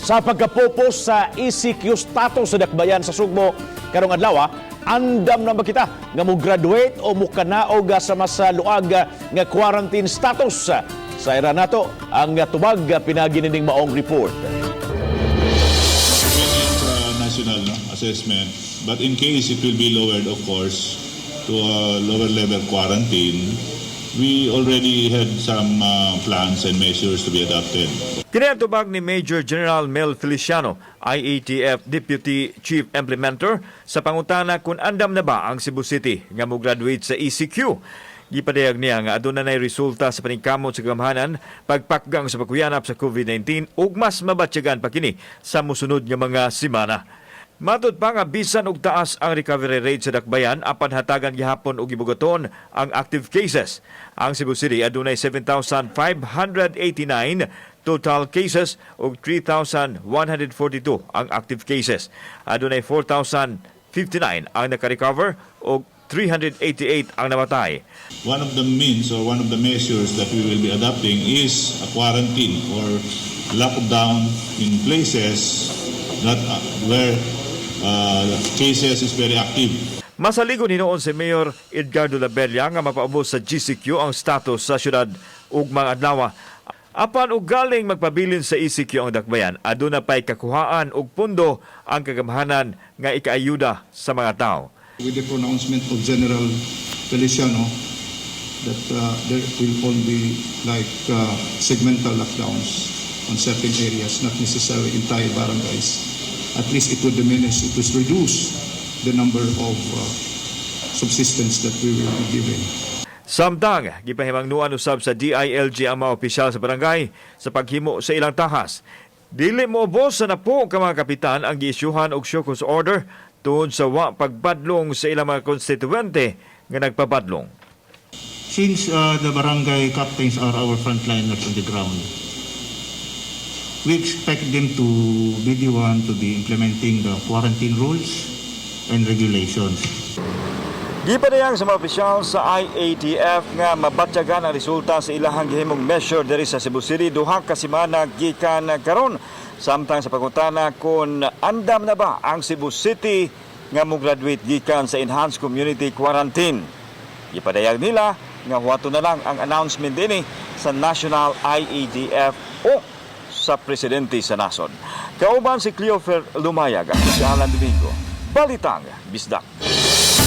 Sa pagkapupos sa ECQ status sa dakbayan sa Sugbo karong adlaw, andam na ba kita nga mo graduate o mukanaog sa mas luag nga quarantine status? Sa era nato ang tubag pinagi nining maong report. It's a national, no, assessment. But in case it will be lowered, of course, to a lower level quarantine, we already had some plans and measures to be adopted. Kini ang tubag ni Major General Mel Feliciano, IATF Deputy Chief Implementer, sa pangutana kung andam na ba ang Cebu City nga mo-graduate sa ECQ. Gipadayag niya nga aduna nay resulta sa paningkamot sa gamhanan pagpakgang sa pagkuyanap sa COVID-19 ug mas mabatyagan pa kini sa musunod nga mga semana. Matud pa nga bisan og taas ang recovery rate sa dakbayan, apan hatagan gihapon og gibugaton ang active cases. Ang Cebu City adunay 7,589 total cases ug 3,142 ang active cases. Adunay 4,059 ang naka-recover ug 388 ang namatay. One of the means or one of the measures that we will be adopting is a quarantine or lockdown in places that where cases is very active. Masaligon hinuon si Mayor Edgardo Labella nga mapaubos sa GCQ ang status sa syudad ugmang adlaw. Apan og galing magpabilin sa ECQ ang dakbayan, aduna pay kakuhaan og pundo ang kagamhanan nga ikaayuda sa mga tao. With the pronouncement of General Feliciano that there will only be like segmental lockdowns on certain areas, not necessarily entire barangays. At least it would diminish, it would reduce the number of subsistence that we will be giving. Samtang gipahimangnuan usab sa DILG ang mga opisyal sa barangay sa paghimo sa ilang tahas. Dili moubos sa napo ka mga kapitan ang giisyuhan og show cause order tungod sa wa pagbadlong sa ilang mga konstituente nga nagpabadlong. Since the barangay captains are our frontliners on the ground, we expect them to be the one to be implementing the quarantine rules and regulations. Gipadayag sa mga opisyal sa IATF nga mabatyagan ang resulta sa ilahang gihimong measure diri sa Cebu City 2 ka semana gikan karon. Samtang sa pangutana kung andam na ba ang Cebu City nga mo-graduate gikan sa enhanced community quarantine, gipadayag nila nga huwato na lang ang announcement dinhi sa National IATF o sa presidente sa nasod. Kauban si Cleofer Lumayag, ako si Alan Domingo. Balitang Bisdak.